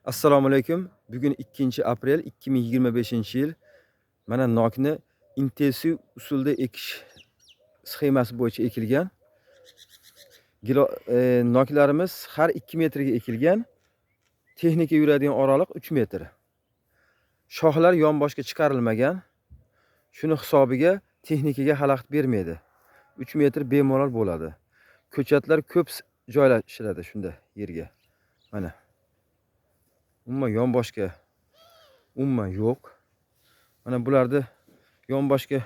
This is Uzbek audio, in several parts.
Assalomu alaykum. Bugun 2 aprel 2025-yil. Mana nokni intensiv usulda ekish sxemasi bo'yicha ekilgan. Noklarimiz har 2 metrga ekilgan. Texnika yuradigan oraliq 3 metr. Shoxlar yonboshga chiqarilmagan. Shuni hisobiga texnikaga xalaqit bermaydi. 3 metr bemalol bo'ladi. Ko'chatlar ko'p joylashiladi shunda yerga. Mana. Umuman yonboshga umuman yo'q. Mana bularni yonboshga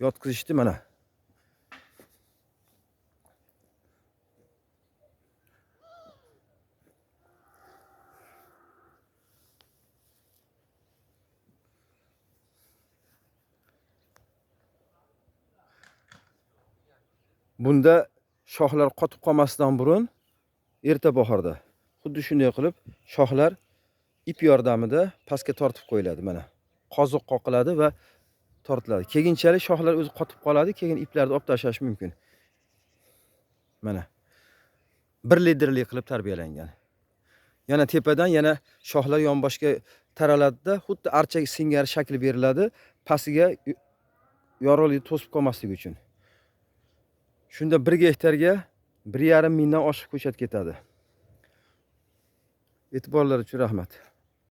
yotqizishdi mana. Bunda shoxlar qotib qolmasdan burun erta bahorda xuddi shunday qilib shoxlar ip yordamida pastga tortib qo'yiladi mana. Qoziq qoqiladi va tortiladi. Keyinchalik shoxlar o'zi qotib qoladi, keyin iplarni olib tashlash mumkin. Mana. Bir liderli qilib tarbiyalangan. Yana tepadan yana shoxlar yonboshga taraladida, xuddi archa singari shakl beriladi, pastiga yorug'lik to'sib qolmasligi uchun. Shunda 1 gektarga 1,5 mingdan oshiq ko'chat ketadi. E'tiborlar uchun rahmat.